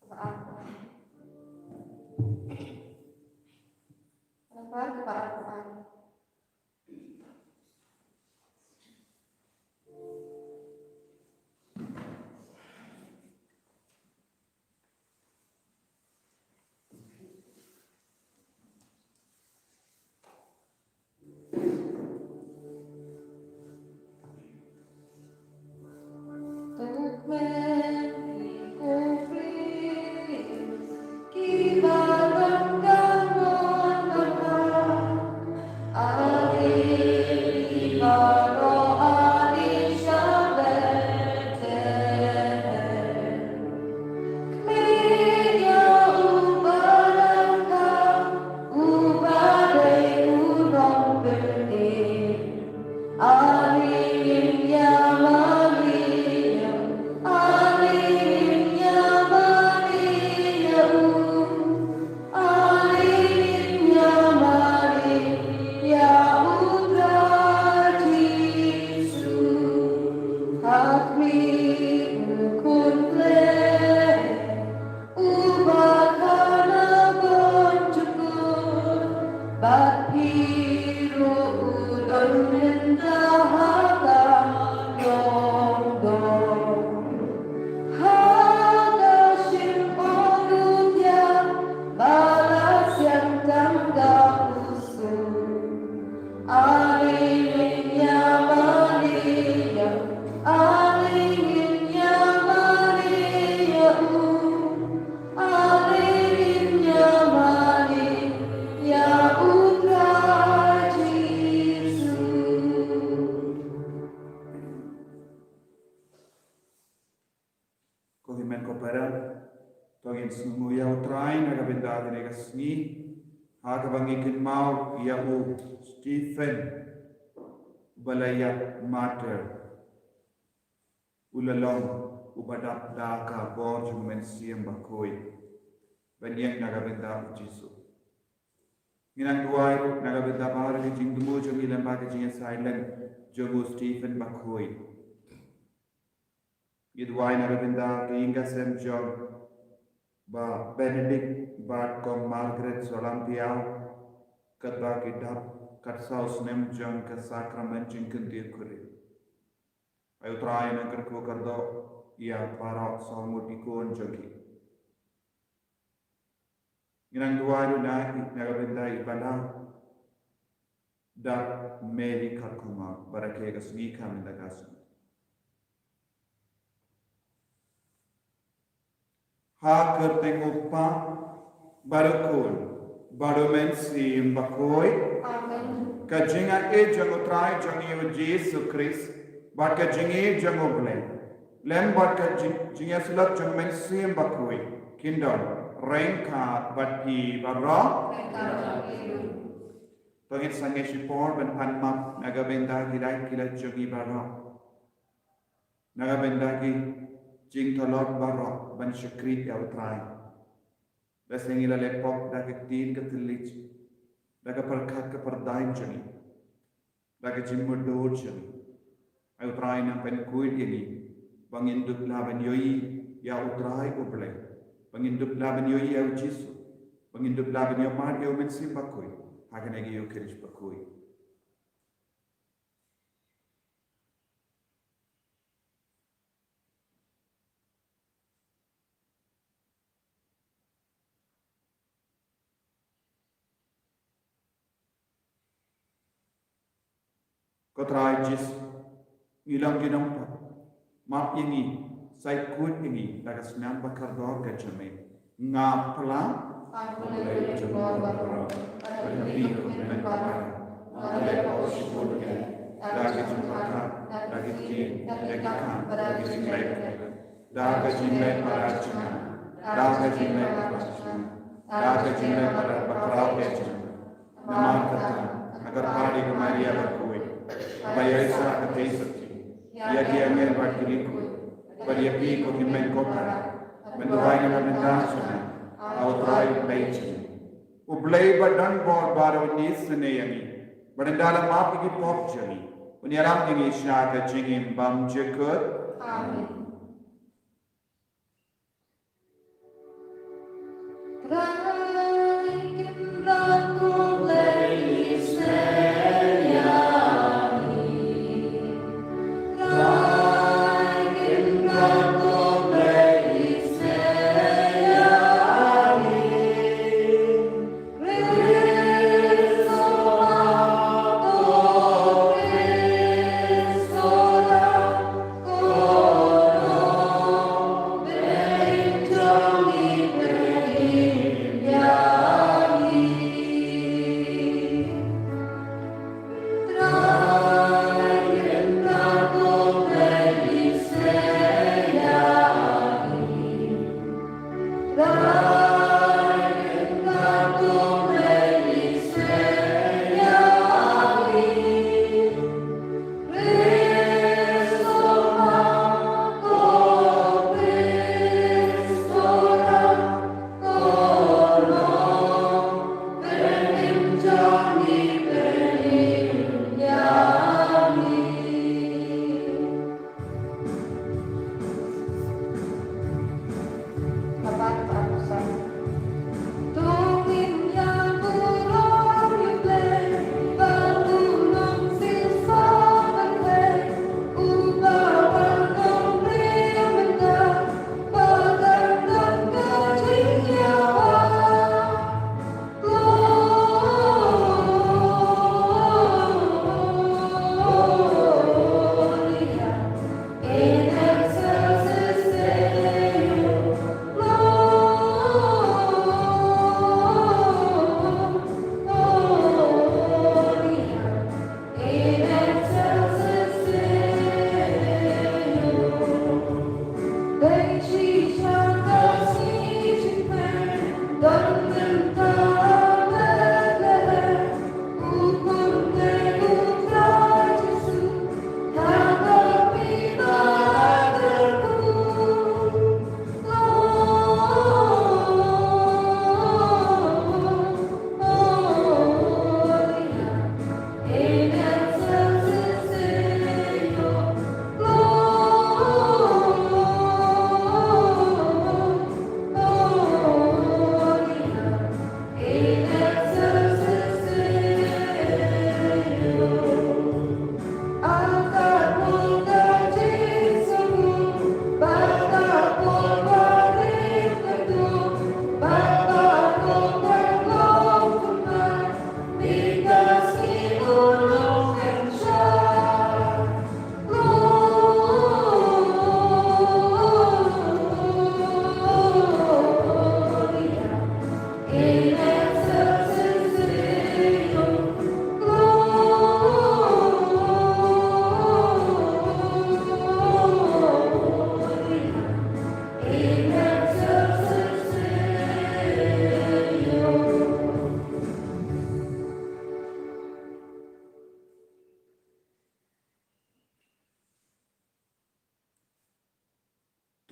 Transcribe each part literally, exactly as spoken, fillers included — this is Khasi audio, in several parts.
Ba ar. Ba ar, ba ar, ba ar. Uba khana bun jukut, bad phi ruh u don mynta ha ka longdong. Ha ka shyntur u thiah, ba la siang tang da u sur. Ko hynmen ko para, to ngin sngewnguh ïa U Trai na ka bynta kane ka sngi, ha kaba ngi kynmaw ïa u Stephen, uba la ïap martyr, u la long uba dap da ka bor jong u Mynsiem Bakhuid ban ïeng na ka bynta U Jisu. Ngi nang duwai ruh na ka bynta baroh ki jingthmu jong ngi lem bad ka jingïasaid lem jong u Stephen Bakhuid. Ngi duwai na ka bynta ka ïing ka sem jong Bah Benedict bad Kong Margaret Solampiaw, katba ki dap kat saw snem jong ka sakramen jingkyntiew kurim. Ai U Trai, nang kyrkhu kyrdoh ïa baroh saw ngut ki khun jong ki. Ngi nang duwai ruh na i, na ka bynta i Bah Dap Mary Kharkongor, ba rakhe ka sngi kha mynta ka sngi. Ha ka kyrteng u Kpa, bad u Khun, bad u Mynsiem Bakhuid. Amen. Ka jingaiei jong U Trai jong ngi U Jisu Khrist, bad ka jingïeit jong U Blei, lem bad ka jing, jingïasyllok jong U Mynsiem Bakhuid, kin don ryngkat bad phi baroh. To ngin sangeh shipor ban pan map na ka bynta ki lait ki lait jong ngi baroh, na ka bynta ki jingthlot baroh ban shakri ïa U Trai. Lada ngi la leh pop da ka ktien ka thylliej, da ka pyrkhat ka pyrthei jong ngi, da ka jingmudui jong ngi, ai U Trai, nang pynkhuid ïa ngi ba ngin dup lah ban ïohi ïa U Trai U Blei, ba ngin dup lah ban ïohi ïa U Jisu, ba ngin dup lah ban ïohi ïa U Mynsiem Bakhuid ha kane ka Ïukharist bakhuid. Ko Trai Jisu, ngi long ki nongpop, map ïa ngi, sa khuid ïa ngi da ka snam ba kordor ka jong me. Nga pla. Da ka jingleh bad ka jingleh, da ka jingleh bad ka jingleh, da ka jingleh bad ka jingleh, da ka jingleh bad ka jingleh. Namar kata, nga kyrpad ïa ka Maria bakhuid, ba ïa sa ka tei sati, ïa ki angel bad ki riewkhuid, bad ïa phi ko hynmen ko para, ban duwai na ka bynta jong nga ha U Trai U Blei jong ngi. U Blei ba don bor baroh un isynei ïa ngi, bad ynda la map ïa ki pop jong ngi, un ïarap ïa ngi sha ka jingim bymjukut. Amen.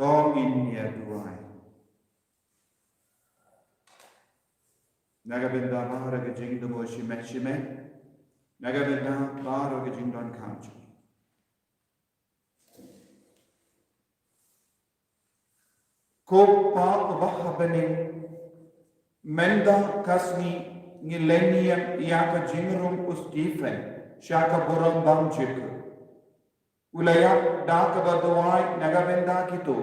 To ngin ïa duwai. Na ka bynta baroh ki jingthmu shimet shimet, na ka bynta baroh ki jingdonkam jong ngi. Ko Pa uba ha bneng, mynta ka sngi ngi leh niam ïa ka jingrung u Stephen sha ka burom bymjukut. U la ïap da kaba duwai na ka bynta kito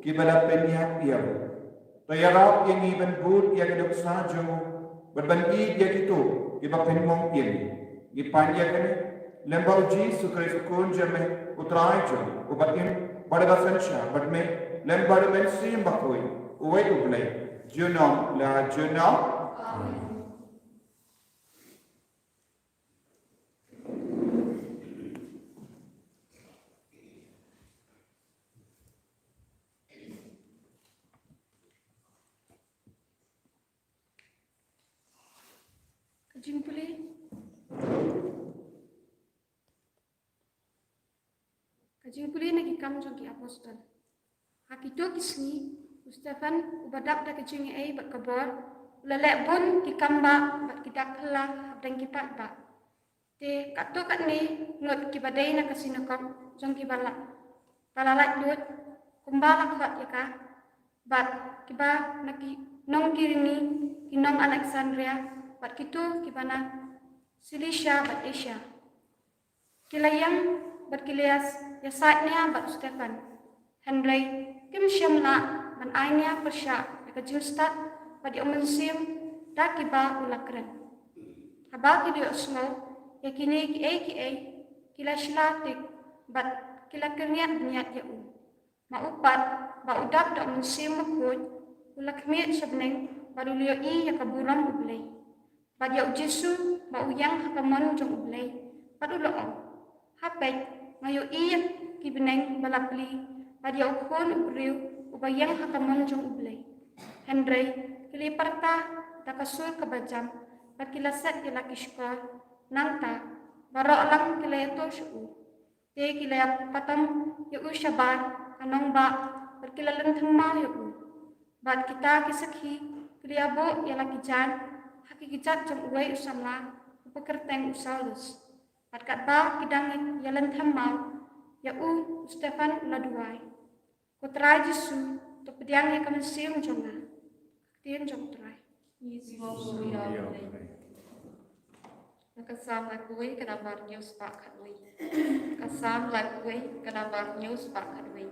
kiba la pynïap ïa u. To ïarap ïa ngi ban bud ïa ka nuksa jong u bad ban ïeit ïa kito kiba pynmong ïa ngi. Ngi pan ïa kane lyngba u Jisu Khrist u Khun jong me, u Trai jong ngi, uba im bad uba synshar bad me lyngba u Mynsiem Bakhuid, uwei u Blei, junom la junom. Amen. Ka jingpule. Ka jingpule na Ki Kam jong ki Apostol. Ha kito ki sngi, u Stephen, uba dap da ka jingaiei bad ka bor, u la leh bun ki kam bah bad ki dak phylla hapdeng ki paidbah. Te katto katne ngut kiba dei na ka synagog jong ki ba la, ba la laitluid, kumba la khot ïa ka, bad kiba na ki, nong Kirene, ki nong Alexandria, bad kito kiba na Cilicia bad Asia. Ki la ïeng bad ki la ïas-, ïasaid nia bad u Stephan. Hynrei kim shym lah ban ai nia pyrshah ïa ka jingstad bad ïa u mynsiem da kiba u la kren. Haba ki la ïohsngew ïa kine kiei kiei, ki la shlur tik bad ki la kyrñiat bniat ïa u. Ma u pat, ba u dap da u Mynsiem Bakhuid, u la khmih sha bneng bad u la ïohi ïa ka burom U Blei. Bad ïa u Jisu ba u ïeng ha ka mon jong U Blei, bad u la ong, ha peit, nga ïohi ïa ki bneng ba la plie, bad ïa u Khun u briew uba ïeng ha ka mon jong U Blei. Hynrei ki la pyrta da ka sur kaba jam, bad ki la set ïa la ki shkor. Nangta baroh lang ki la ïathuh sha u. Te ki la ïapatam ïa u shabar ha nongbah, bad ki la lynthem maw ïa u. Bad kita ki sakhi ki la ïabuh ïa la ki jaiñ ha ki kjat jong uwei u samla uba kyrteng u Saulus. Bad katba ki dang ïalynthem maw ïa u, u Stephan u la duwai, Ko Trai Jisu, to pdiang ïa ka mynsiem jong nga. Ka ktien jong U Trai. Ngi sngewbha ïa U Blei. Na ka Salm lai phew wei ka nambar hynñiew spah khatwei. Ka Salm lai phew wei ka nambar hynñiew spah khatwei.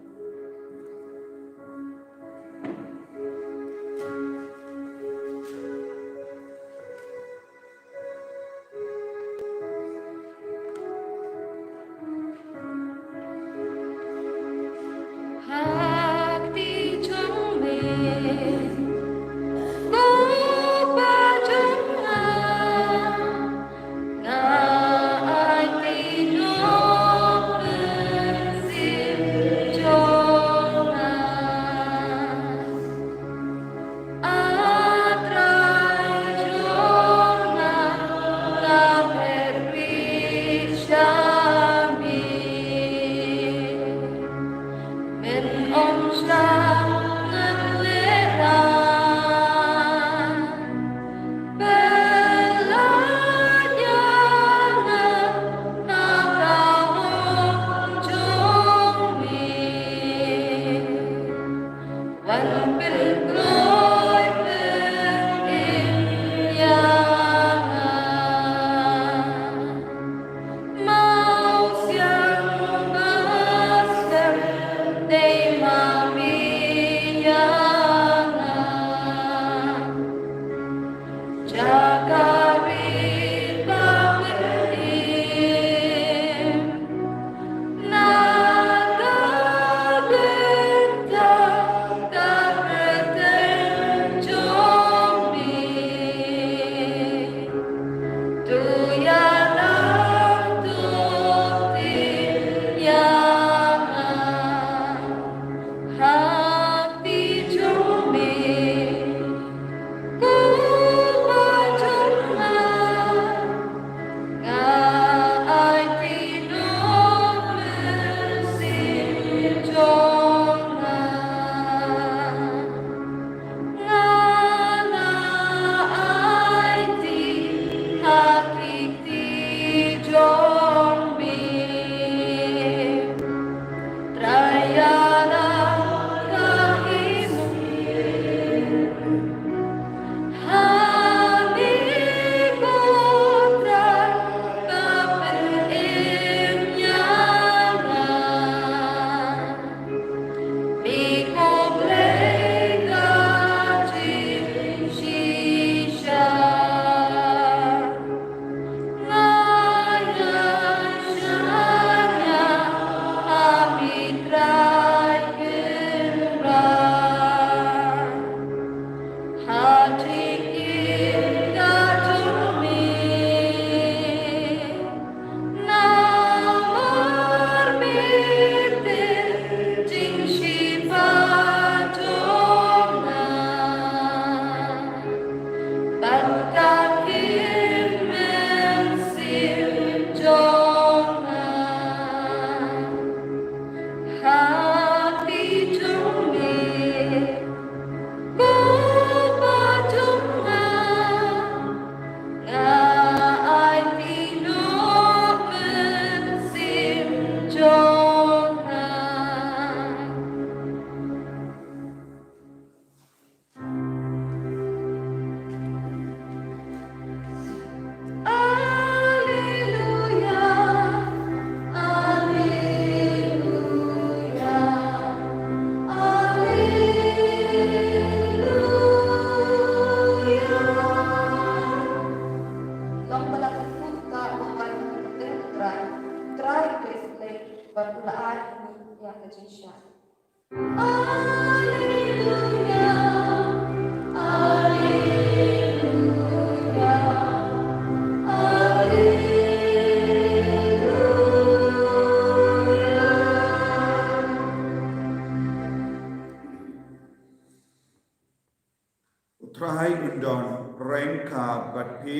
Trai un don ryngkat bad phi.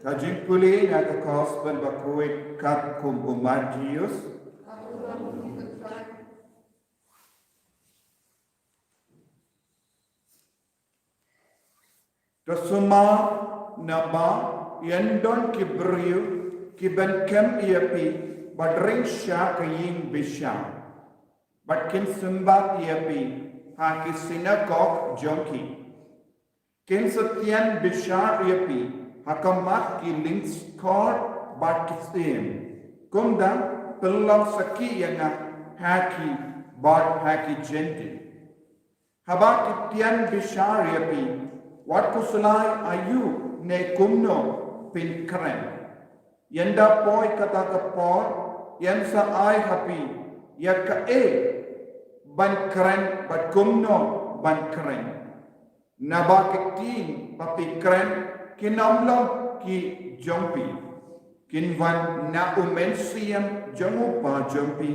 Ka jingpule na ka Gospel bakhuid katkum u Mathaios. To sumar naba yn don ki briew kiban kem ïa phi bad ring sha ka ïing bishar, bad kin sumbat ïa phi ha ki synagog jong ki. Kin sa tian bishar ïa phi ha khmat ki lyngskor bad ki syiem, kumta pynlong sakhi ïa nga ha ki bad ha ki Jentil. Haba ki tian bishar ïa phi, wat khuslai aïu ne kumno phin kren. Ynda poi kata ka por, yn sa ai ha phi ïa kaei ban kren bad kumno ban kren. Naba ka ktien ba phi kren kin ym long ki jong phi, kin wan na u Mynsiem jong u Kpa jong phi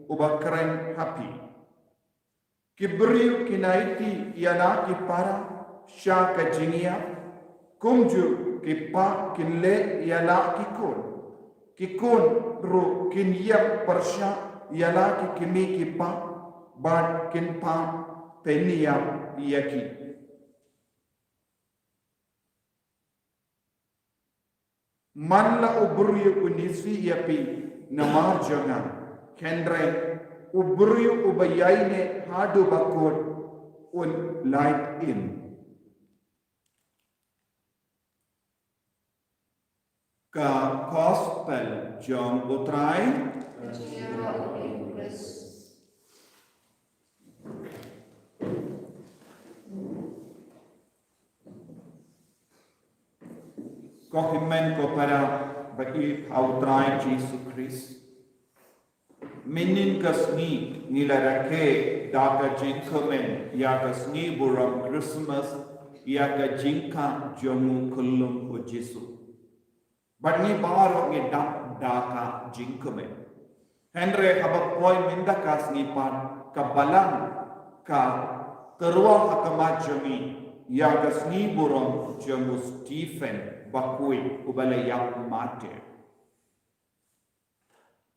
uba kren ha phi. Ki briew kin aiti ïa la ki para sha ka jingïap, kumjuh ki kpa kin leh ïa la ki khun. Ki khun ruh kin ïap pyrshah ïa la ki kmie ki kpa, bad kin pynïap ïa ki. Man la u briew un isih ïa phi namar jong nga, hynrei u briew uba ïaineh haduh ba kut un lait im. Ka Gospel jong u Trai. Ko hynmen ko para ba ïeit ha u Trai Jisu Khrist. Mynnin ka sngi ngi la rakhe da ka jingkmen ïa ka sngi burom Christmas, ïa ka jingkha jong u khyllung u Jisu. Bad ngi baroh ngi dap da ka jingkmen. Hynrei haba poi mynta ka sngi pat ka balang ka tyrwa ha khmat jong ngi ïa ka sngi burom jong u Stephen bakhuid uba la ïap martyr.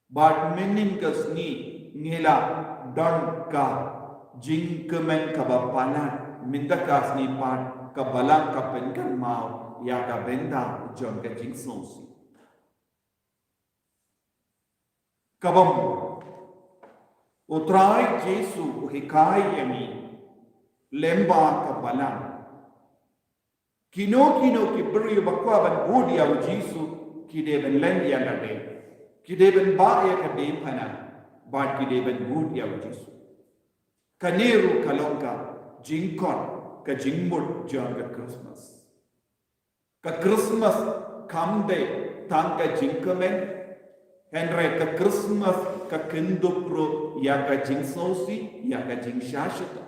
Bad mynnin ka sngi ngi la don ka jingkmen kaba palat, mynta ka sngi pat ka balang ka pynkynmaw ïa ka bynta jong ka jingsngewsih. Kaba mut, u Trai Jisu u hikai ïa ngi lyngba ka balang. Kino kino ki briew ba kwah ban bud ïa u Jisu ki dei ban len ïa lade, ki dei ban bah ïa ka diengphna, bad ki dei ban bud ïa u Jisu. Kane ruh ka long ka jingkhot, ka jingmut jong ka Christmas. Ka Christmas kam dei tang ka jingkmen, hynrei ka Christmas ka kyndup ruh ïa ka jingsngewsih, ïa ka jingshah shitom.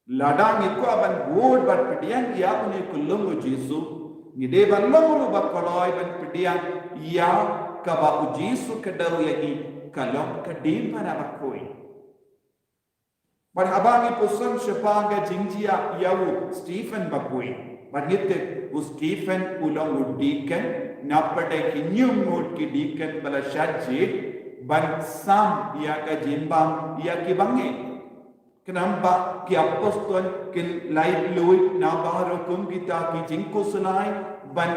Lada ngi kwah ban bud ban pdiang ïa une u khyllung u Jisu, ngi dei ban long ruh ba kloi ban pdiang ïa kaba u Jisu ka dei ïa ngi, ka long ka diengphna bakhuid. Bad haba ngi pyrshang shaphang ka jingjia ïa u Stephen bakhuid, bad ngi tip u Stephen u long u deacon, na pdeng ki hynñiew ngut ki deacon ba la shah jied ban sam ïa ka jingbam ïa ki bangeit. Khnang ba ki apostol kin lait luid na baroh kum kita ki jingkhuslai ban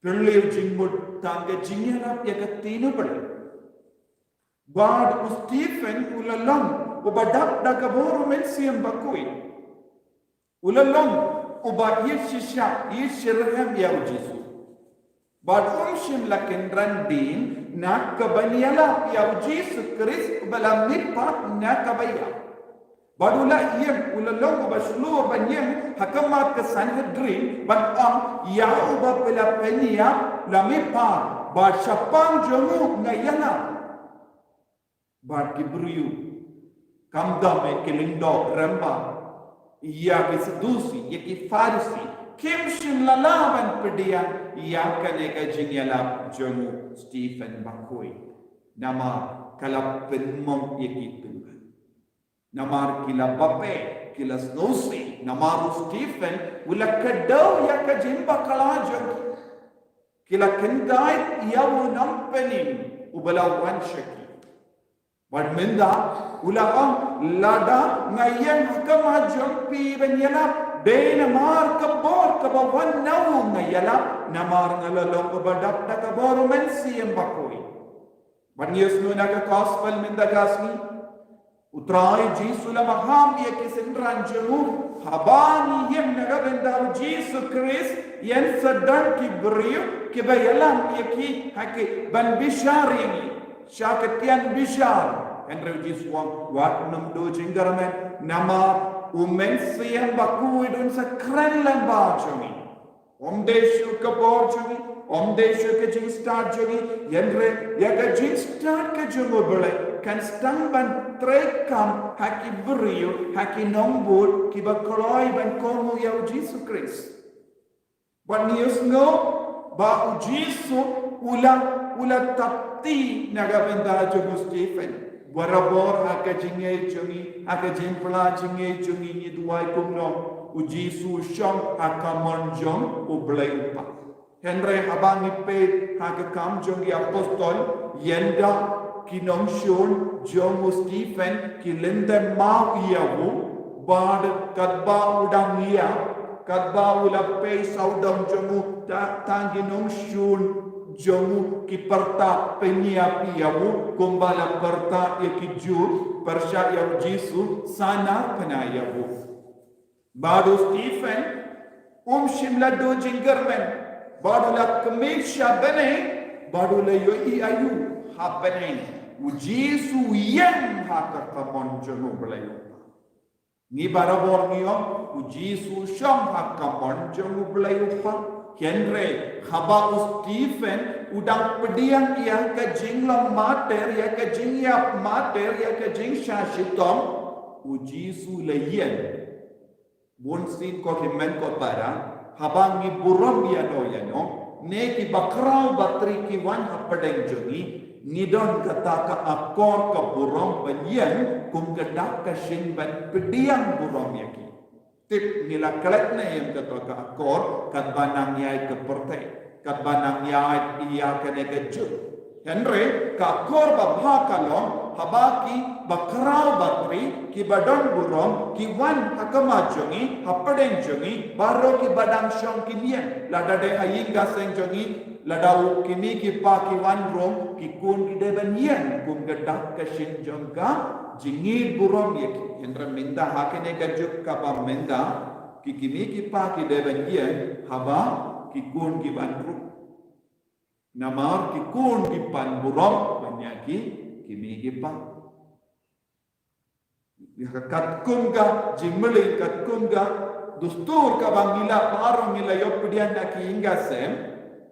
pynlong jingmut tang ka jingïalap ïa ka ktien u Blei. Bad u Stephen u la long uba dap da ka bor u Mynsiem Bakhuid. U la long uba ïeit shisha, ïeit shitrhem ïa u Jisu. Bad um shym la kynran dien na kaban ïalap ïa u Jisu Khrist uba la mihpat na kaba ïap. Bad u la ïeng, u la long uba shlur ban ïeng ha khmat ka Sanhedrin ban ong, ïa uba phi la pynïap la mihpat, bad shaphang jong u nga ïalap. Bad ki briew, khamtam ïa ki lyngdoh rangbah, ïa ki Sadusi, ïa ki Pharisi, kim shym la lah ban pdiang ïa kane ka jingïalap jong u Stephen Bakhuid. Namar ka la pynmong ïa ki tyngan. Namar ki la bape, ki la sngewsih, namar u Stephen u la kdew ïa ka jingbakla jong ki. Ki la kyntait ïa u nongpynim uba la wan sha ki. Bad mynta u la ong, lada nga ïeng ha khmat jong phi ban ïalap, dei namar ka bor kaba wan na u nga ïalap, namar nga la long uba dap da ka bor u Mynsiem Bakhuid. Bad ngi ïohsngew na ka gospel mynta ka sngi, u Trai Jisu la maham ïa ki synran jong u, haba ngi ïeng na ka bynta u Jisu Khrist, yn sa don ki briew kiba ïalam ïa ki ha ki ban bishar ïa ngi sha ka tian bishar. Hynrei u Jisu u ong, wat nym duh jingkyrmen, namar u Mynsiem Bakhuid un sa kren lem bad jong ngi. Ym dei shuh ka bor jong ngi, ym dei shuh ka jingstad jong ngi, hynrei ïa ka jingstad ka jong u Blei kan sdang ban treikam ha ki briew, ha ki nongbud kiba kloi ban kohnguh ïa u Jisu Khrist. Bad ngi ïohsngew ba u Jisu u la, u la tap kti na ka bynta jong u Stephen. Barabor ha ka jingngeit jong ngi, ha ka jingpla jingngeit jong ngi, ngi duwai kumno, u Jisu u shong ha ka mon jong u Blei u Kpa. Hynrei haba ngi peit ha Ki Kam jong ki Apostol, ynda ki nongshun jong u Stephen ki lyndem maw ïa u, bad katba u dang ïap, katba u la pei sawdong jong u, ta-, tang ki nongshun jong u ki pyrta pynïap ïa u, kumba la pyrta ïa ki Jiw pyrshah ïa u Jisu, sa narphna ïa u. Bad u Stephen um shym la duh jingkyrmen, bad u la khmih sha bneng, bad u la ïohi aïu ha bneng, u Jisu u ïeng ha ka kamon jong u Blei u Kpa. Ngi barabor ngi ong, u Jisu u shong ha kamon jong u Blei u Kpa. Hynrei haba u Stephen u dang pdiang ïa ka jinglong martir, ïa ka jingïap martir, ïa ka jingshah shitom, u Jisu u la ïeng. Bunsien ko hynmen ko para, haba ngi burom ïano ïano, ne ki bakhraw batri ki wan hapdeng jong ngi, ngi don kata ka akor ka burom ban ïeng kum ka dak ka shin ban pdiang burom ïa ki. Tip ngi la klet ne em kata ka akor, katba nang ïaid ka pyrthei, katba nang ïaid ïa kane ka juk. Hynrei ka akor babha ka long, haba ki bakhraw batri, kiba don burom, ki wan ha khmat jong ngi, hapdeng jong ngi, baroh kiba dang shong kin ïeng, lada dei ha ïing ha sem jong ngi, lada u kmie ki kpa ki wan rung, ki khun ki dei ban ïeng kum ka dak ka shin jong ka jingïeit burom ïa ki. Hynrei mynta ha kane ka juk kaba mynta, ki kmie ki kpa ki dei ban ïeng haba ki khun ki wan rung. Namar ki khun ki pan burom ban ïa ki kmie ki kpa. Ïa ka katkum ka jingmlien, katkum ka dustur kaba ngi la baroh ngi la ïoh pdiang ha ki ïing ha sem,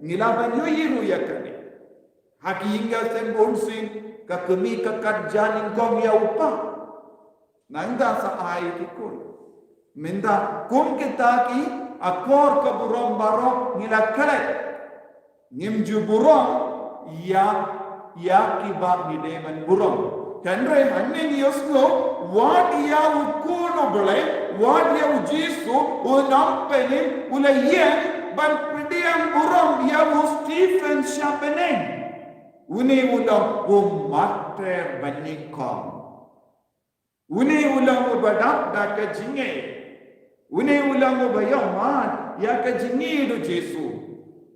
ngi lah ban ïohi ruh ïa kane. Ha ki ïing ha sem bunsien ka kmie ka kat ja nyngkong ïa u kpa. Nangta sa ai ki khun. Mynta kum kita ki akor ka burom baroh ngi la klet. Ngim ju burom ïa, ïa kiba ngi dei ban burom. Hynrei hangne ngi ïohsngew, wat ïa u Khun u Blei, wat ïa u Jisu, u Nongpynim, u la ïeng ban pdiang burom ïa u Stephen sha bneng. Une u long u martir ba nyngkong. Une u long uba dap da ka jingngeit. Une u long uba ïohmad ïa ka jingngeit u Jisu.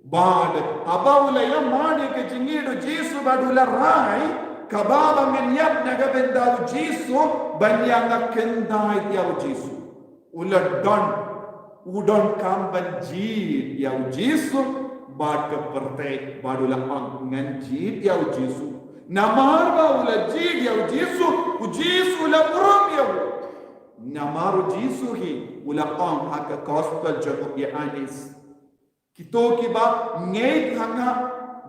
Bad haba u la ïohmad ïa ka jingngeit u Jisu bad u la rai, kaba ba ngan ïap na ka bynta u Jisu, ban ïa nga kyntait ïa u Jisu. U la don, u donkam ban jied ïa u Jisu bad ka pyrthei, bad u la ong ngan jied ïa u Jisu. Namar ba u la jied ïa u Jisu, u Jisu u la burom ïa u. Namar u Jisu hi u la ong ha ka gospel jong u Ïoannis. Kito kiba ngeit ha nga,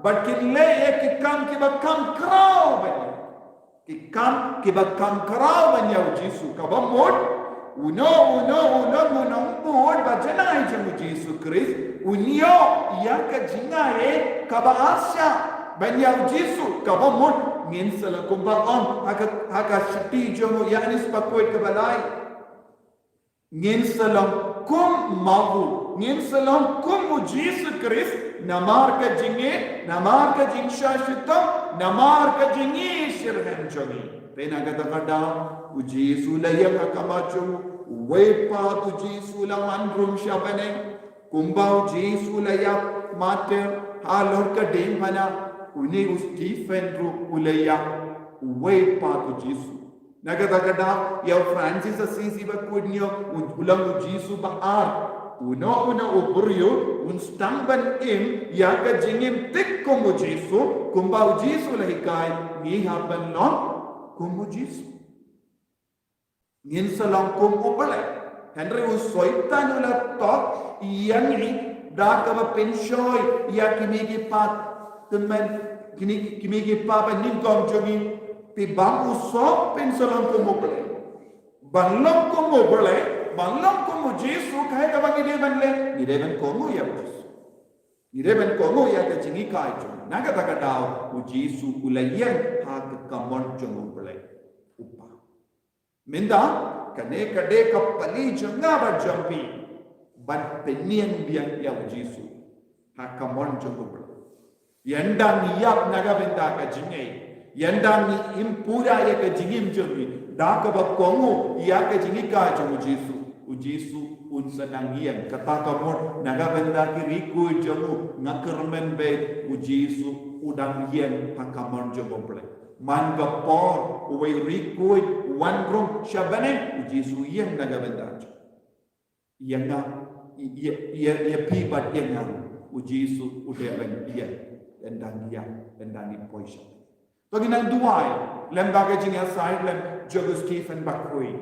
bad kin leh ïa ki kam kiba kham khraw ban ïa. Ki kam kiba kham khraw ban ïa u Jisu. Kaba mut, uno, uno, uno, uno, u nongbud ba janai jong u Jisu Khrist, un ïoh ïa ka jingai kaba arshah ban ïa u Jisu. Kaba mut, ngin sa long kumba ong ha ka, ha ka shithi jong u Ïoannis bakhuid kaba lai. Ngin sa long kum ma u, ngin sa long kum u Jisu Khrist, namar ka jingïeit, namar ka jingshah shitom, namar ka jingïeit shitrhem jong ngi. Te na kata ka daw, u Jisu u la ïeng ha ka mar jong u, uwei pat u Jisu u la wan rung sha bneng, kumba u Jisu u la ïap martyr halor ka diengphna, une u Stephen ruh u la ïap, uwei pat u Jisu. Na kata ka daw, ïa u Francis Assisi bakhuid ngi ong, u, u long u Jisu ba ar. Uno uno u briew un sdang ban im ïa ka jingim thik kum u Jisu, kumba u Jisu u la hikai, ngi hap ban long kum u Jisu. Ngin sa long kum u Blei. Hynrei u Soitan u la tok ïa ngi da kaba pynshoi ïa ki mei ki pa tymmen, kine ki mei ki pa ba nyngkong jong ngi. Te ba u sop pynslem kum u Blei. Ban long kum u Blei, ban long kum u Jisu, kaei kaba ngi dei ban leh, ngi dei ban kohnguh ïa u Jisu. Ngi dei ban kohnguh ïa ka jinghikai jong u. Na kata ka daw u Jisu u la ïeng ha ka kamon jong u Blei u Kpa. Mynta, kane ka dei ka pali jong nga bad jong phi ban pynïeng biang ïa u Jisu ha kamon jong u Blei. Ïa, ynda ngi ïap na ka bynta ka jingngeit, ïa, ynda ngi im pura ïa ka jingim jong ngi da kaba kohnguh ïa ka jinghikai jong u Jisu, u Jisu un sa nang ïeng. Kata ka mut na ka bynta ki riew khuid jong u, nga kyrmen beit, u Jisu u dang ïeng ha kamon jong u Blei. Man ka por uwei u riew khuid u wan rung sha bneng, u Jisu u ïeng na ka bynta jong, ïa nga, ïa, ïa, ïa phi bad ïa nga, u Jisu u dei ban ïeng. Ynda ngi ïap, ynda ngi poi sha. To ngin nang duwai lem bad ka jingïasaid lem jong u Stephen bakhuid.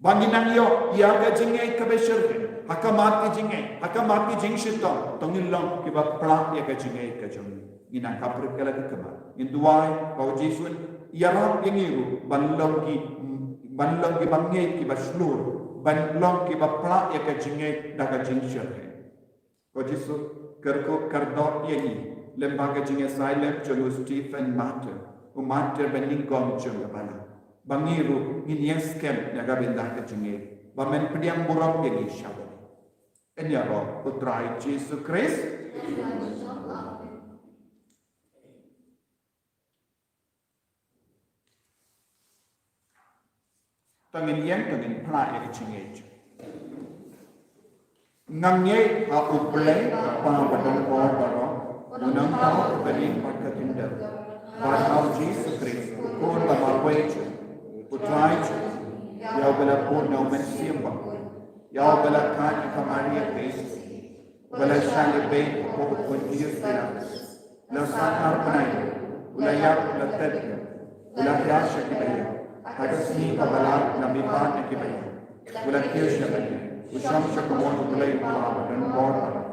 Ba ngin nang ïoh ïa ka jingngeit kaba shitrhem ha ka mat ka jingngeit, ha ka mat ka jingshitom. To ngin long kiba plah ïa ka jingngeit ka jong ngi. Ngin nang khaprit ka la ka khmat. Ngin duwai ba u Jisu un ïarap ïa ngi ruh ban long ki, ban long kiba ngeit kiba shlur, ban long kiba plah ïa ka jingngeit da ka jingshitrhem. Ko Jisu, kyrkhu kyrdoh ïa ngi lem bad ka jingïasaid lem jong u Stephen martyr, u martyr ba nyngkong jong ka balang. Ba ngi ruh ngin ïeng skhem na ka bynta ka jingngeit, ba men pdiang burom ïa ngi sha bneng. Ïaroh u Trai Jisu Khrist. To ngin ïeng, to ngin plah ïa ka jingngeit. Nga ngeit ha u Blei, u Kpa ba don bor baroh, u Nongthaw uba ïeit bad ka khyndew, bad ha u Jisu Khrist, u Khun ba marwei jong u Trai jong ngi, ïa uba la bud na u Mynsiem Bakhuid, ïa uba la khot ïa ka Maria Theisotti, uba la shah leh beit hapoh u Pontius Pilatus, u la sah ar bnai, u la ïap, u la thied, u la hiar sha kiba ïap, ha ka sngi kaba lai u la mihpat na kiba ïap, u la kiew sha bnai, u shong sha ka mon u Blei u Kpa ba don bor baroh.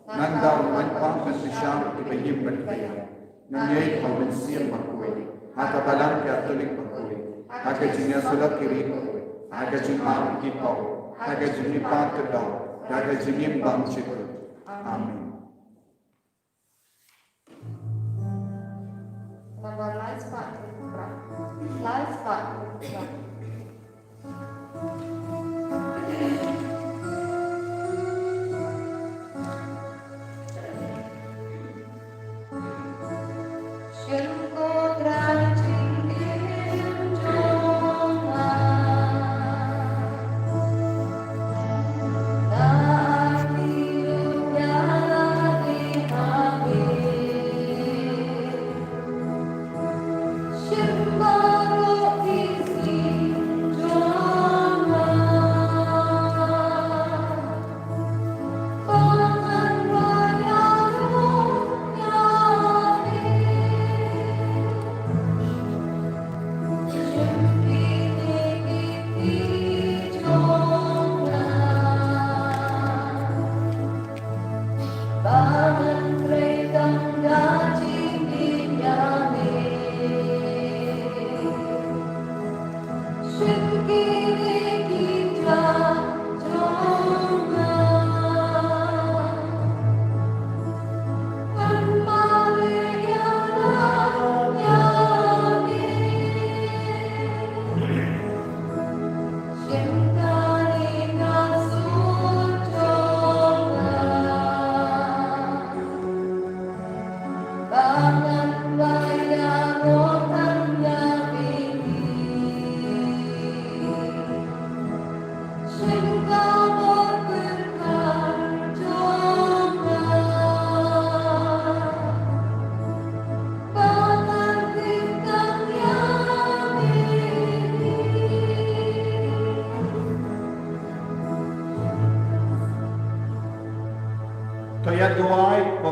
Nangta un wan pat ban pynshai ïa kiba im bad kiba ïap. Nga ngeit ha u Mynsiem Bakhuid, ha ka Balang Katholik bakhuid, ha ka jingïasyllok ki riewkhuid, ha ka jingmap ki paw, ha ka jingmihpat ka doh, ha ka jingim bymjukut. Amen. Number lai spah hynriew phra. Lai spah hynriew phra.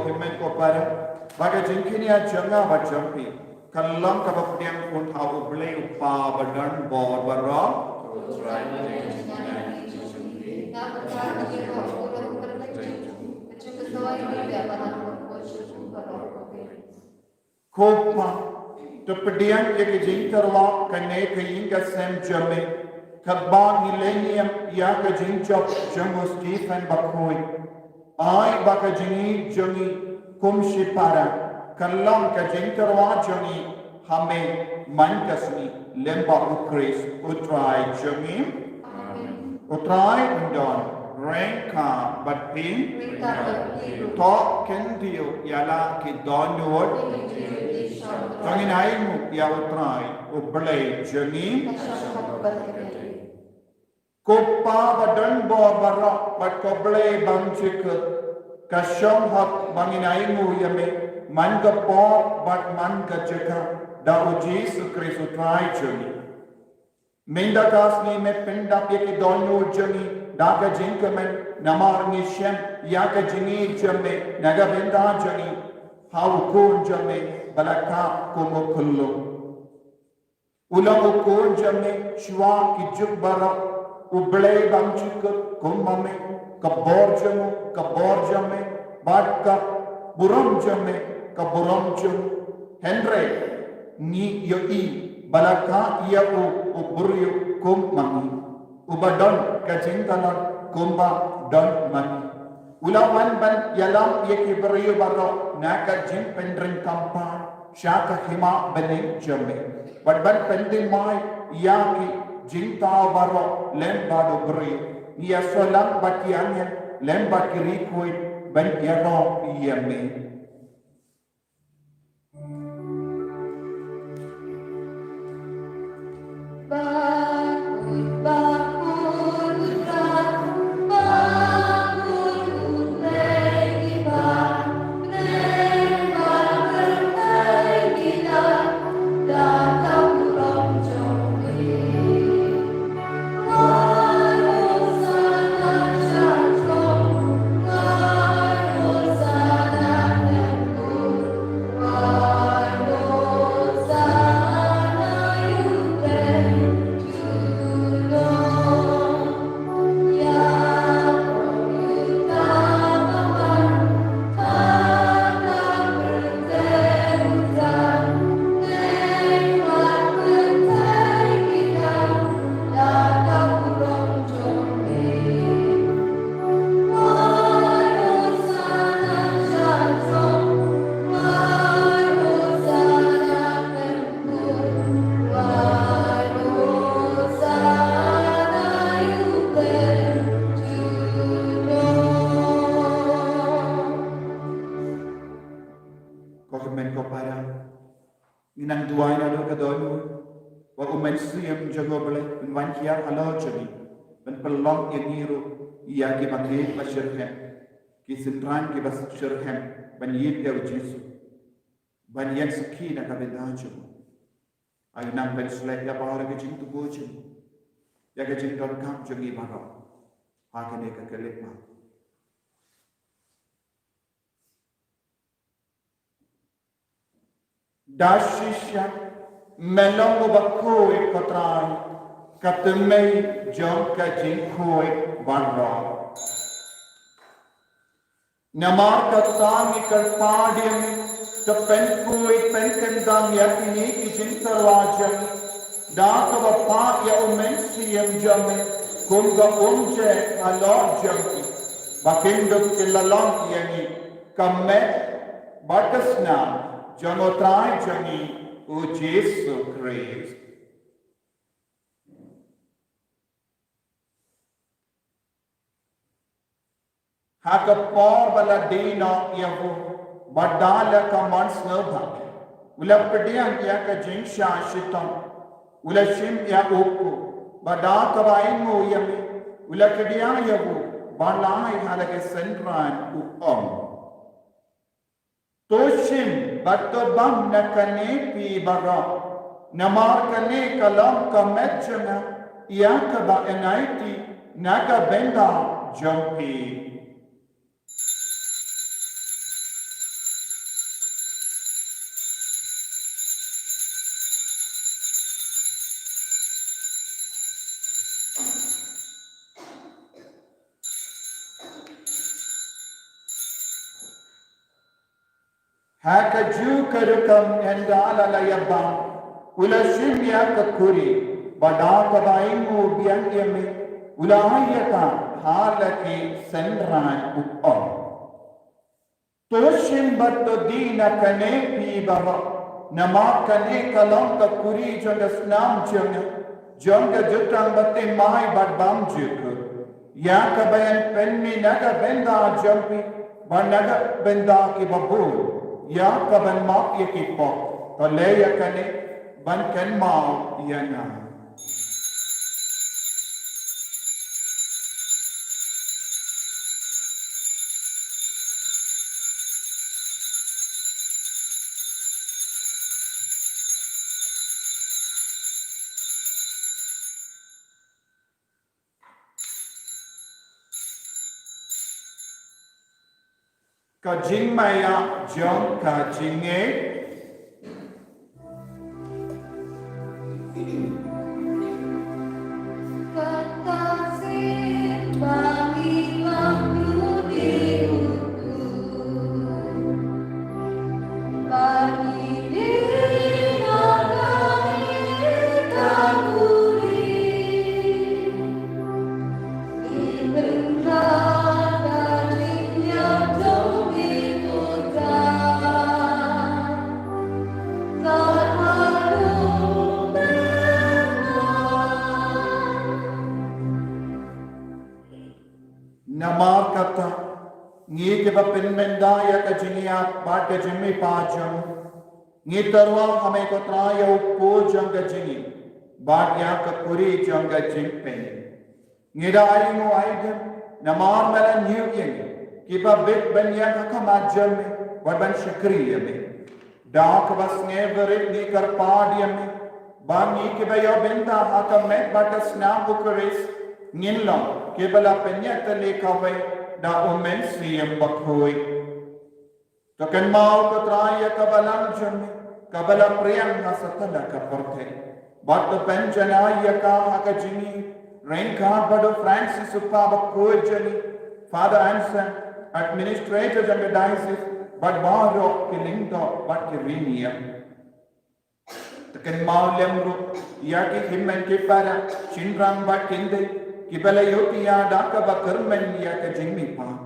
Ko hynmen ko para, ba ka jingkñia jong nga bad jong phi kan long kaba pdiang pynban ha U Blei U Kpa ba don bor baroh. Ko Kpa, to pdiang ïa ka jingtyrwa kane ka ïing ka sem jong me, katba ngi leh niam ïa ka jingjop jong u Stephen bakhuid. Ai ba ka jingïeit jong ngi kum shipara kan long ka jingtyrwa jong ngi ha me man ka sngi, lem bad U Khrist U Trai jong ngi. U Trai un don ryngkat bad phi. To kyntiew ïa la ki dohnud. To ngin ainguh ïa U Trai U Blei jong ngi. Ko Kpa ba don bor baroh bad ko Blei bymjukut, ka shong hok ba ngin ainguh ïa me man ka por bad man ka jaka, da U Jisu Khrist U Trai jong ngi. Mynta ka sngi me pyndap ïa ki dohnud jong ngi da ka jingkmen, namar ngi shem ïa ka jingïeit jong me na ka bynta jong ngi ha U Khun jong me ba la kah kum u khyllung. U long U Khun jong me shuwa ki juk baroh, U Blei bymjukut kum ma me, ka bor jong u ka bor jong me, bad ka burom jong me ka burom jong u. Hynrei ngi ïohi ba la kah ïa u u briew kum ma ngi, uba don ka jingtylli kumba don ma ngi. U la wan ban ïalam ïa ki briew baroh na ka jingpynryngkam paid sha ka hima bneng jong me, bad ban pynthymmai ïa ki jingthaw baroh lem bad u briew. Ngi ïasoh lang bad ki angel lem bad ki riewkhuid ban ïaroh ïa me. Ko hynmen ko para, ngi nang duwai naduh ka dohnud ba U Mynsiem jong U Blei un wan hiar halor jong ngi, ban pynlong ïa ngi ruh ïa kiba ngeit ba shitrhem, ki synran kiba shitrhem ban ïeit ïa U Jisu, ban ïeng sakhi na ka bynta jong u. Ai nang ban shlei ïa baroh ka jingtbit jong ngi, ïa ka jingdonkam jong ngi baroh ha kane ka khyllipmat. Da shisha me long uba khuid, ko Trai, ka tymmen jong ka jingkhuid baroh. Namar kata ngi kyrpad ïa me, to pynkhuid pynkyndang ïa kine ki jingtyrwa jong ngi da kaba phah ïa U Mynsiem jong me kum ka umjer halor jong ngi, ba kin dup ki la long ïa ngi ka met bad ka snam jong U Trai jong ngi U Jisu Khrist. Ha ka por ba la die noh ïa u, bad da la ka mon sngewbha, u la pdiang ïa ka jingshah shitom, u la shim ïa u kpu, bad da kaba ainguh ïa me, u la kdiah ïa u, bad la ai ha la ki synran, u ong: To shim bad to bam na kane phi baroh, namar kane ka long ka met jong nga, ïa kaba yn aiti na ka bynta jong phi. Ha kajuh ka rukom ynda la la ïabam, u la shim ïa ka kurim, bad da kaba ainguh biang ïa me, u la ai ïa ka ha la ki synran, u ong: To shim bad to die na kane, phi baroh, namar kane ka long ka kurim jong ka snam jong nga, jong ka jutang bathymmai bad bymjukut, ïa kaba yn pynmih na ka bynta jong phi bad na ka bynta kiba bun, ïa kaban map ïa ki pop. To leh ïa kane ban kynmaw ïa nga. Ka jingmaïa jong ka jingngeit. Namar kata, ngi kiba pynmynda ïa ka jingïap bad ka jingmihpat jong u, ngi tyrwa ha me ko Trai ïa u pud jong ka jingim bad ïa ka kurim jong ka jingpynim. Ngi da ainguh aidem namar me la ñiew ïa ngi kiba bit ban ïeng ha khmat jong me bad ban shakri ïa me. Da kaba sngewrit ngi kyrpad ïa me ba ngi kiba ïoh bynta ha ka met bad ka snam u Khrist ngin long kiba la pynïatylli kawei da u Mynsiem Bakhuid. To kynmaw ko Trai ïa ka balang jong me kaba la pdiang ha satlak ka pyrthei, bad to pynjanai ïa ka ha ka jingim ryngkat bad u Francis u kpa bakhuid jong ngi, Father Anselm, administrator jong ka diocese, bad baroh ki lyngdoh bad ki riewniam. To kynmaw lem ruh ïa ki hynmen ki para, shynrang bad kynthei kiba la ïohthiah da kaba kyrmen ïa ka jingmihpat,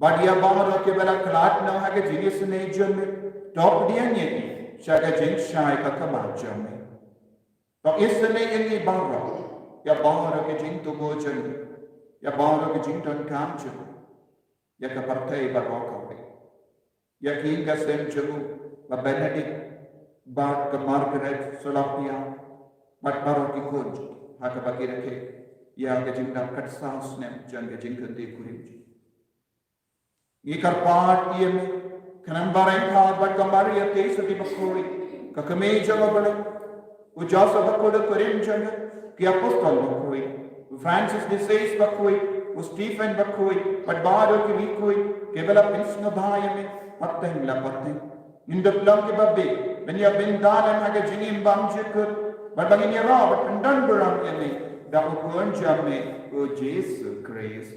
bad ïa baroh kiba la khlad noh ha ka jingisynei jong me, to pdiang ïa ki sha ka jingshai ka khmat jong me. To isynei ïa ngi baroh ïa baroh ki jingtubuh jong ngi, ïa baroh ki jingdonkam jong ngi, ïa ka pyrthei baroh kawei, ïa ki ïing ka sem jong u Bah Benedict bad ka Margaret Solapian, bad baroh ki khun ha kaba ki rakhe ïa ka jingdap khatsaw snem jong ka jingkynthei kurim jong ngi. Ngi kyrpad ïa me khnang ba ryngkat bad ka Maria Theisotti bakhuid, ka kmie jong U Blei, u Joseph bakhuid u kurim jong me, ki apostol bakhuid, u Francis de Sales bakhuid, u Stephen bakhuid, bad baroh ki riewkhuid kiba la pynsngewbha ïa me pateng la pateng, ngin dup long kiba bit ban ïoh bynta lem ha ka jingim bymjukut, bad ba ngin ïaroh bad pyndonburom ïa me da u Khun jong me u Jisu Khrist.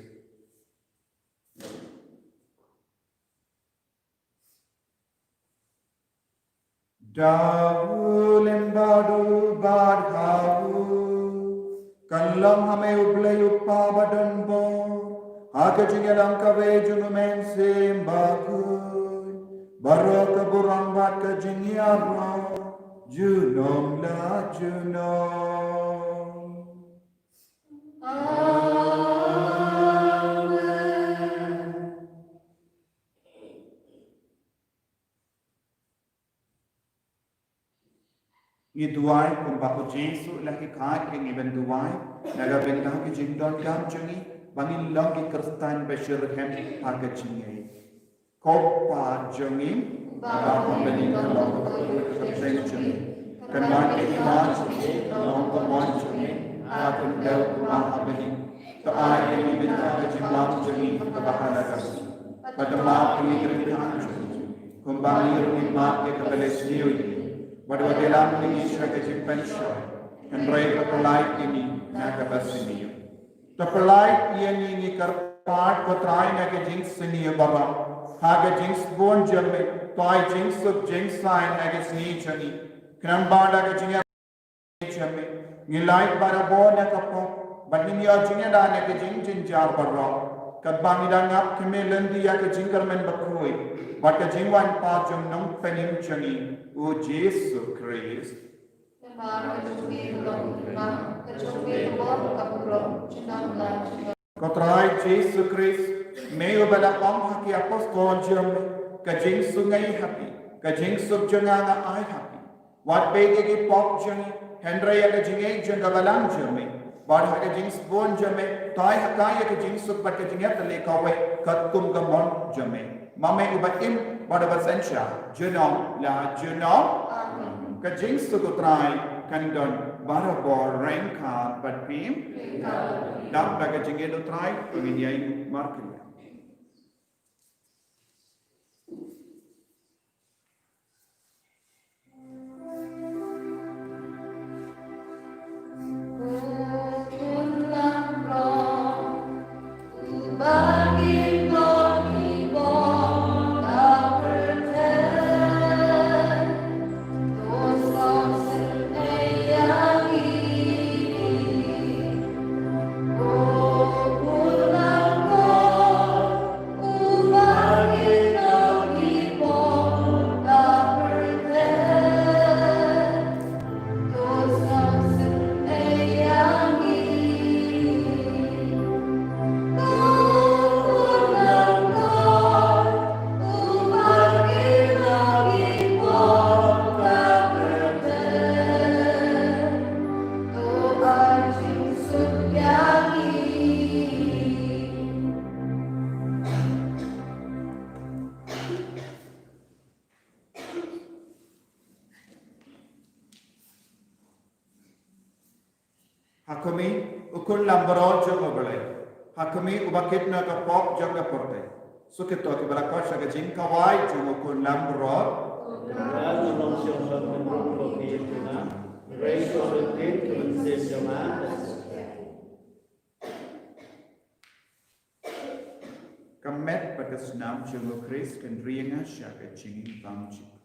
Da u lem bad u bad ha u, kan long ha me U Blei U Kpa badonbor, ha ka jingïalang kawei jong U Mynsiem Bakhuid, baroh ka burom bad ka jingïaroh junom la junom. Amen. Ngi duwai kumba u Jisu u la hikai ïa ngi ban duwai na ka bynta ki jingdonkam jong ngi, ba ngin long ki Khristan ba shitrhem ha ka jingngeit. Ko Kpa jong ngi, uba ha bneng, ka long ka kyrteng jong ngi. Kan wan ka hima jong ngi, kan long ka mon jong ngi ha khyndew kumba ha bneng. To ai ïa ngi mynta ka jinglong jong ngi kaba ha la ka sngi. Bad to map ïa ngi ki ryngkat jong ngi, kumba ngi ruh ngi map ïa kiba leh sniew ïa ngi. Bad wat ïalam ïa ngi sha ka jingpynshoi, hynrei to pyllait ïa ngi na kaba sniew. To pyllait ïa ngi, ngi kyrpad ko Trai, na ka jingsniew baroh ha ka jingsbun jong me, Pynjah jingsuk jingsaiñ ha ka sngi jong ngi. Khnang ba da ka jingïa jong me, ngin lait barabor na ka pop, bad ngin ïoh jingïada na ka jingjynjar baroh. Katba ngi da ngap kmen lynti ïa ka jingkyrmen bakhuid bad ka jingwan pat jong u Nongpynim jong ngi, u Jisu Khrist. Namar ka jong me ka long ka kyrpang, ka jong me ka bor ka burom, junom la junom. Ko Trai Jisu Khrist, me uba la ong ha ki apostol jong me, ka jingsuk nga ai ha phi, ka jingsuk jong nga nga ai ha phi. Wat peit ïa ki pop jong ngi, hynrei ïa ka jingïeit jong ka balang jong me. Bad ha ka jingsbun jong me, tai ha ka ïa ka jingsuk bad ka jingïatylli kawei, katkum ka mon jong me. Ma me uba im bad uba synshar, junom la junom. Amen. Ka jingsuk u Trai kan don barabor ryngkat bad phi. Dap da ka jingïeit u Trai, ngin ïa markylliang. Ha khmih, u khun langbrot jong U Blei. Ha khmih, uba kit na ka pop jong ka pyrthei. Shu kito kiba la koit sha ka jingkawai jong u khun langbrot. Ka met bad ka snam jong U Khrist kan ri ïa nga sha ka jingim bymjukut.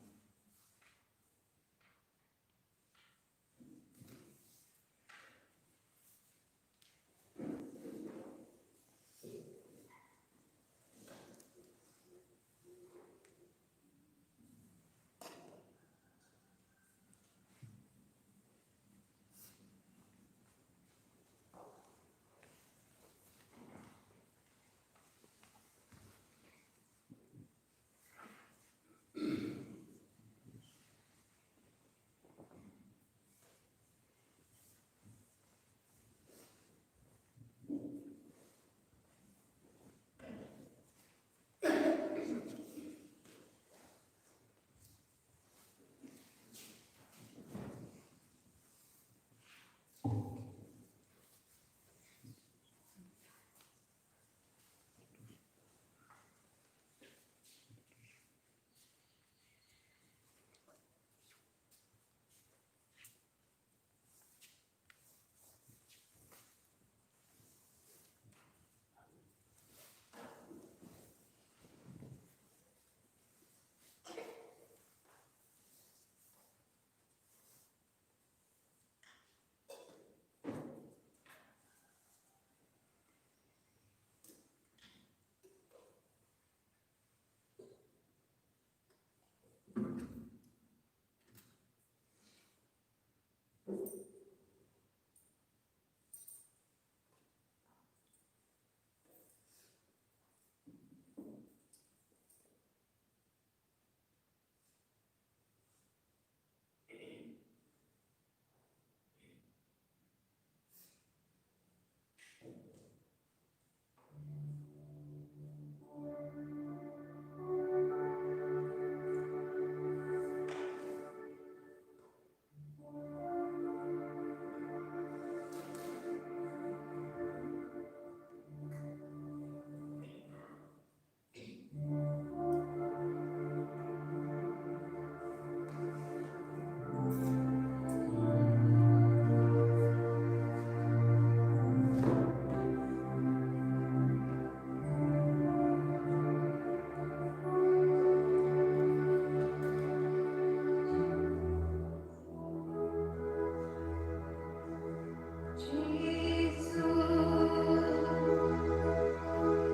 Jisu,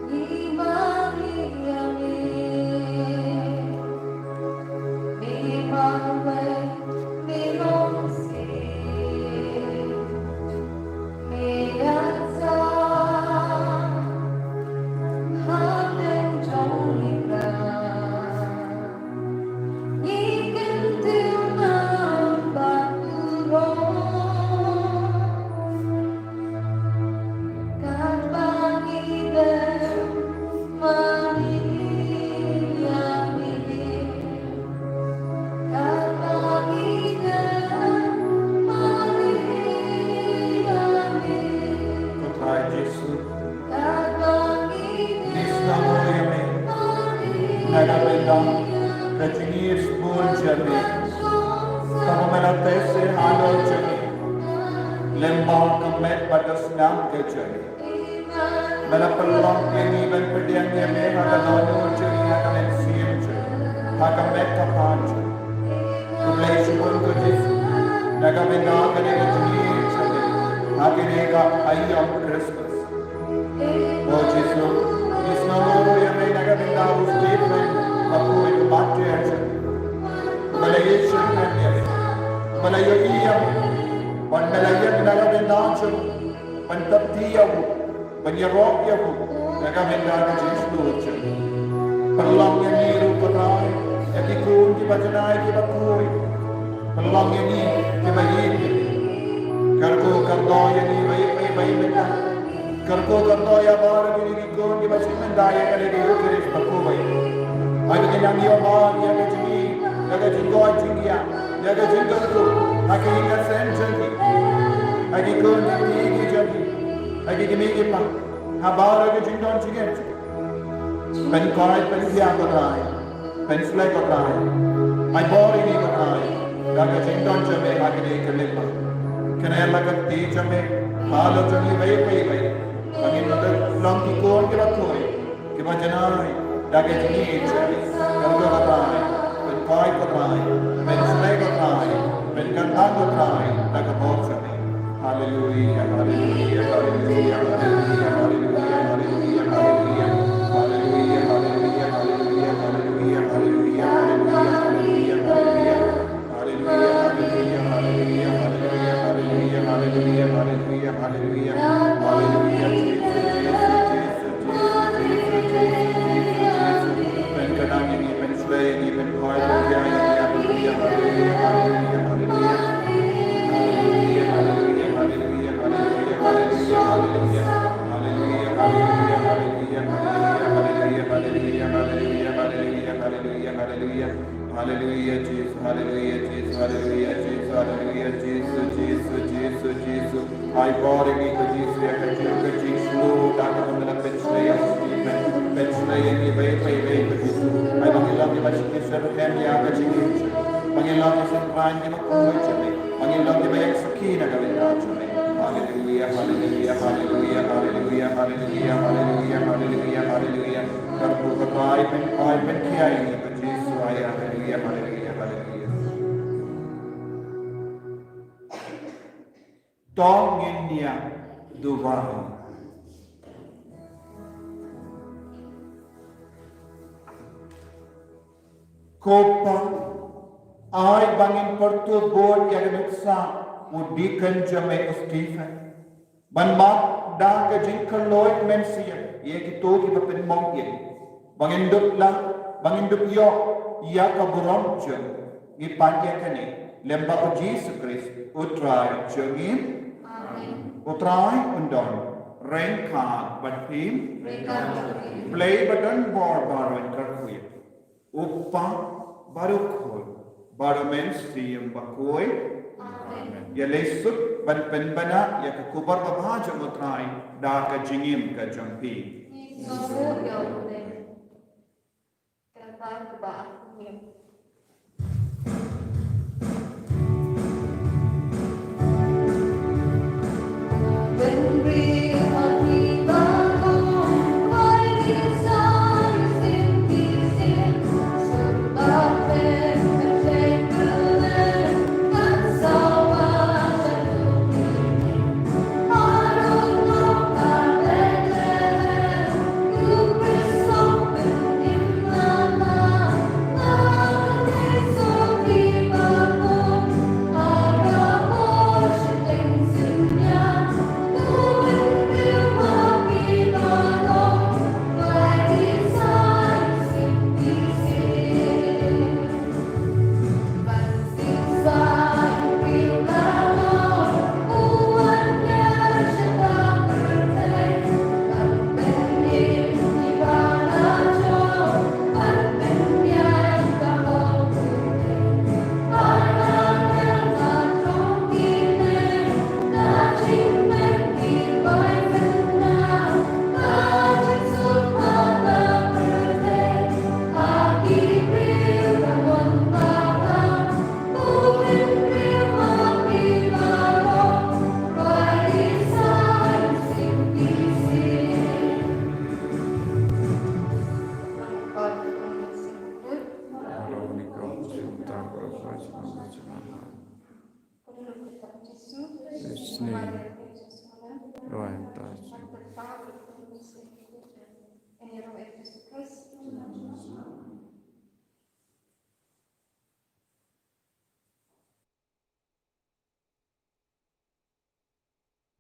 ngi mane ïa me, me marwei, me long sien, me ïaid sa hapdeng jong ngi la. Ngi kyntiew namar u long katba ngi dang mane ïa me, katba ngi dang mane ïa me. Ko Trai Jisu, ngi sngewbha ïa me na ka bynta ka jingïeit bun jong me, kaba me la teh sha halor jong ngi lyngba ka met bad ka snam ka jong me. Me la pynlong ïa ngi ban pdiang ïa me ha ka dohnud jong ngi, ha ka mynsiem jong ngi, ha ka met ka phad jong ngi. Khublei shibun ko Jisu na ka bynta kane ka jingïeit jong me ha kane ka aïom Khristmas. O Jisu, ngi sngewbha ruh ïa me na ka bynta u Stephen, ba khuid u martyr jong me. Ba la ïeit shynrang ïa me, ba la ïohi ïa me, ba la ïeit na ka bynta jong me, ban thep ïa u, ban ïaroh ïa u na ka bynta ka jingshlur jong me. Pynlong ïa ngi ruh ko Trai, ïa ki khun kiba janai kiba khuid. Pynlong ïa ngi kiba ïeit ïa me. Kyrkhu kyrdoh ïa ngi ba ïeit ba ïeit mynta. Kyrkhu kyrdoh ïa baroh kine ki khun kiba shim bynta ïa kane ka Eukharist bakhuid. Ai ba kin nang ïoh ban ïa ka jingïeit, ïa ka jingkoit jingkhiah, ïa ka jingkyrkhu ha ki ïing ki sem jong ki, ha ki khun ki kti ki jong ki, ha ki kmie ki kpa, ha baroh ka jingdon jingem jong ki. Pynkoit pynkhiah ko Trai. Pynshlei ko Trai. Ai bor ïa ngi ko Trai da ka jingdon jong me ha kane ka lyngba. Kane la ka kti jong me halor jong ngi iwei pa iwei, ba ngin long ki khun kiba khuid, kiba janai da ka jingïeit jong me. Kyrkhu ko Trai, pynkoit ko Trai, pynshlei ko Trai, pynkyntang ko Trai da ka bor jong me. Haleluia, haleluia, haleluia. Haleluia, Jisu, haleluia, Jisu, haleluia, Jisu, haleluia, Jisu, Jisu, Jisu, Jisu. Ai bor ïa ngi ko Jisu ïa ka jing, ka jingshlur da kaba me la pynshlei ïa u Stephen, pynshlei ïa ngi iwei pa iwei ko Jisu. Ai ba ngin long kiba shakri shahem ïa ka jingim jong me. Ba ngin long ki synran kiba khuid jong me. Ba ngin long kiba ïeng sakhi na ka bynta jong me. Haleluia, haleluia, haleluia. Kyrkhu ko Trai, pyn, ai pynkhiah ïa ngi ko Jisu, ai haleluia, haleluia, haleluia. To ngin ïa duwai. Ko Pa, ai ba ngin pyrthuh bud ïa ka nuksa u deacon jong me u Stephen. Ban mad da ka jingkylluid mynsiem ïa kito kiba pynmong ïa ngi. Ba ngin dup lah, ba ngin dup ïoh ïa ka burom jong ngi. Ngi pan ïa kane lyngba u Jisu Khrist u Trai jong ngi. Amen. U Trai un don ryngkat bad phi. Ryngkat bad phi. Blei ba don bor baroh un kyrkhu ïa phi. U Kpa, bad u Khun, bad u Mynsiem Bakhuid. Amen. Ïa leit suk ban pynbna ïa ka khubor babha jong u Trai da ka jingim ka jong phi. Kumba